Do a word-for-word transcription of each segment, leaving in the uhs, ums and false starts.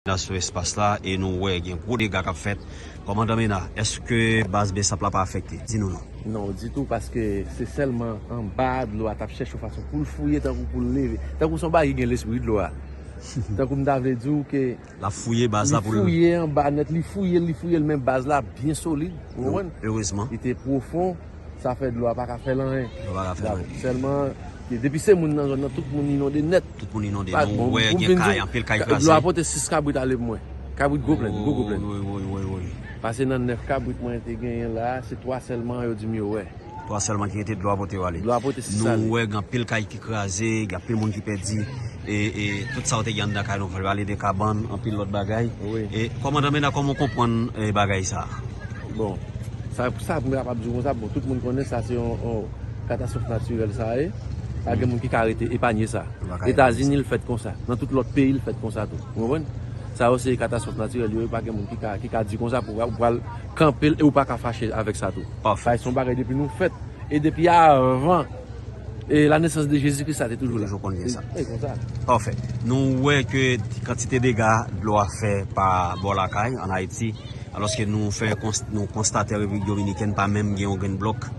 Mena sou espas la e nou wè gen gwo dega k ap fèt. Kòmandan Mena, èske baz Besap la pa afekte? Di nou non. Non, ditou, paske se sèlman anba a dlo a t ap chèche yon fason pou l fouye tankou pou l leve. Tankou se yon bagay ki gen lespri dlo a. Tankou m ta vle di w ke L ap fouye baz la pou l. Li fouye anba nèt, li fouye l, li fouye l, men baz la byen solid. Ou konprann? Erezman. Li te pwofon, sa fè dlo a pa ka fè l anyen. Dlo a pa ka fè l anyen. Sèlman, depi se moun nan zòn nan, tout moun inonde nèt. Tout moun inonde. Nou wè gen kay, anpil kay kraze. Dlo a pote sis kabrit ale pou mwen. Kabrit gwo plenn, gwo gwo plenn. Wi, wi, wi, wi. Pase nan nèf kabrit mwen te genyen la, se twa sèlman yo di m yo wè. Twa sèlman ki rete, dlo a pote yo ale. Dlo a pote sis ale. Nou wè gen anpil kay ki kraze, gen anpil moun ki pèdi. E, e tout sa w te gen anndan kay nou, fè ale de kabann, anpil lòt bagay. Wi. E kòmandan Mena, kòman w konprann e, bagay sa? Bon, sa, sa pou m kapab di w konsa, bon, tout moun konnen sa se yon, yon katastwòf natirèl sa ye. Pa gen moun ki ka rete epanye sa. Etazini l fèt konsa. Nan tout lòt peyi l fèt konsa tou. Ou konprann? Sa yo se katastwòf natirèl yo, pa gen moun ki ka, ki ka di konsa pou ou pral kanpe l e ou pa ka fache avèk sa tou. Sa se yon bagay depi nou fèt e depi avan e la nesans de Jezi Kris sa te toujou la. Toujou konn gen sa. E konsa. Pafè. Nou wè ke kantite dega dlo a fè pa bò lakay an Ayiti, alòske nou fè kons- nou konstate an Repiblik Dominikèn pa menm gen yon grenn blòk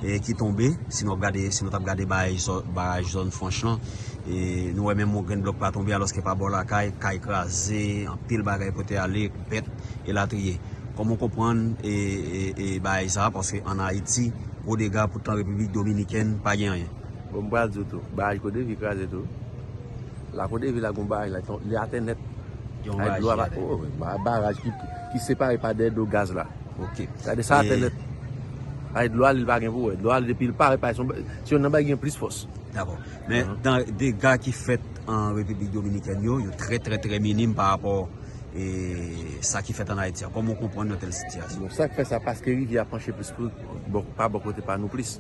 e, ki tonbe. Si nou ap gade, si nou t ap gade baraj zò- baraj zòn Franch lan, e, nou wè menm yon grenn blòk pa tonbe, alòske pa bò lakay, kay kraze, anpil bagay pote ale, bèt, elatriye. Kòman w konprann e, e, e bagay sa? Paske an Ayiti, gwo dega, poutan Repiblik Dominikèn pa gen anyen. Bon, m pral di w tou, baraj Kodevi kraze tou. La Kodevi la gon baraj la, li atè nèt. Gen yon Ay, baraj dlo a ki pa, atè. Oh, ba- baraj ki, ki separe pa dèyè dlo gaz la. Ok. Gade sa atè E, nèt. Ay, dlo a li pa gen pou wè. Dlo a li depi li parèt, parèt, se yon, se yon nan bagay ki gen plis fòs. Dakò. Men dan dega ki fèt an Repiblik Dominikèn yo, yo trè, trè, trè minim pa rapò e sa ki fèt an Ayiti a. Kòman w konprann yon tèl sitiyasyon? Bon, sa k fè sa, paske rivyè a panche plis pou, bon, pa bò kote pa nou plis.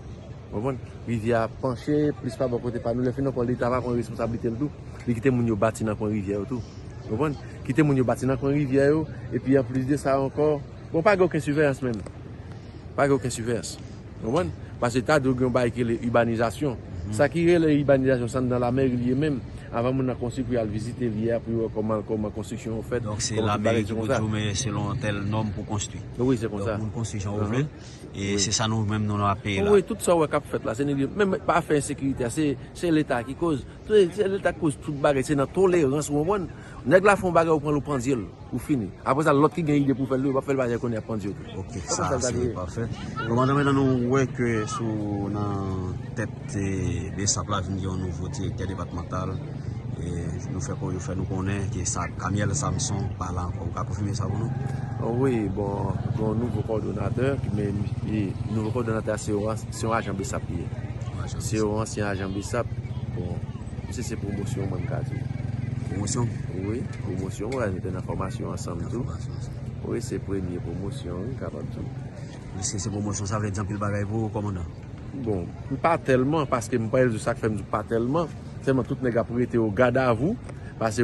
Ou konprann? Rivyè a panche plis pa bò kote pa nou. Lè fin ankò, Leta pa pran responsablite l tou. Li kite moun yo bati nan kwen rivyè yo tou. Ou konprann? Kite moun yo bati nan kwen rivyè yo. Epi anplis de sa ankò, bon, pa gen okenn siveyans menm. Pa gen okenn siveyans. Ou konprann? Paske ta di w gen yon bagay ki rele ibanizasyon. Sa ki rele ibanizasyon, sa anndan lamèri li ye menm. Avan moun nan konstwi pou y al vizite li a, pou yo wè kòman, kòman konstriksyon yo fèt. Donk se lamèri ki pou di w men selon tèl nòm pou konstwi. Wi, se konsa. Donk moun konstwi jan w vle. E se sa nou menm nou nan ap peye la. Wi, tout sa w wè k ap fèt la, se nèg yo. Menm pa afè ensekirite a, se, se Leta ki koz. Se, se Leta ki koz tout bagay, se nan tolerans, ou konprann? Nèg la fè yon bagay, ou pran l, ou pandye l, ou fini. Apre sa, lòt ki gen ide pou fè l, yo p ap fè l paske konnen y ap pandye yo tou. Ok, sa se pafè. Kòmandan, mentnan nou wè ke sou nan tèt e, Besap la vin gen yon nouvo direktè depatmantal. E, nou fè kon yo fè nou konnen ke sa Kamiel Samson pa la ankò. Ou ka konfime sa pou nou? Wi, bon, gen yon nouvo kòdonatè, men e, nouvo kòdonatè a se yon, se yon ajan Besap li ye. Se yon ansyen ajan Besap. Bon, misye se pwomosyon mwen m ka di. Pwomosyon? Wi, pwomosyon, mwen nou te nan fòmasyon ansanm tou. Wi, se premye pwomosyon, wi, m kapab di. Misye se pwomosyon, sa vle di anpil bagay pou ou, kòmandan? Bon, pa tèlman, paske m pa di sa k fè m di pa tèlman. Sèlman tout nèg ap rete o gadavou, paske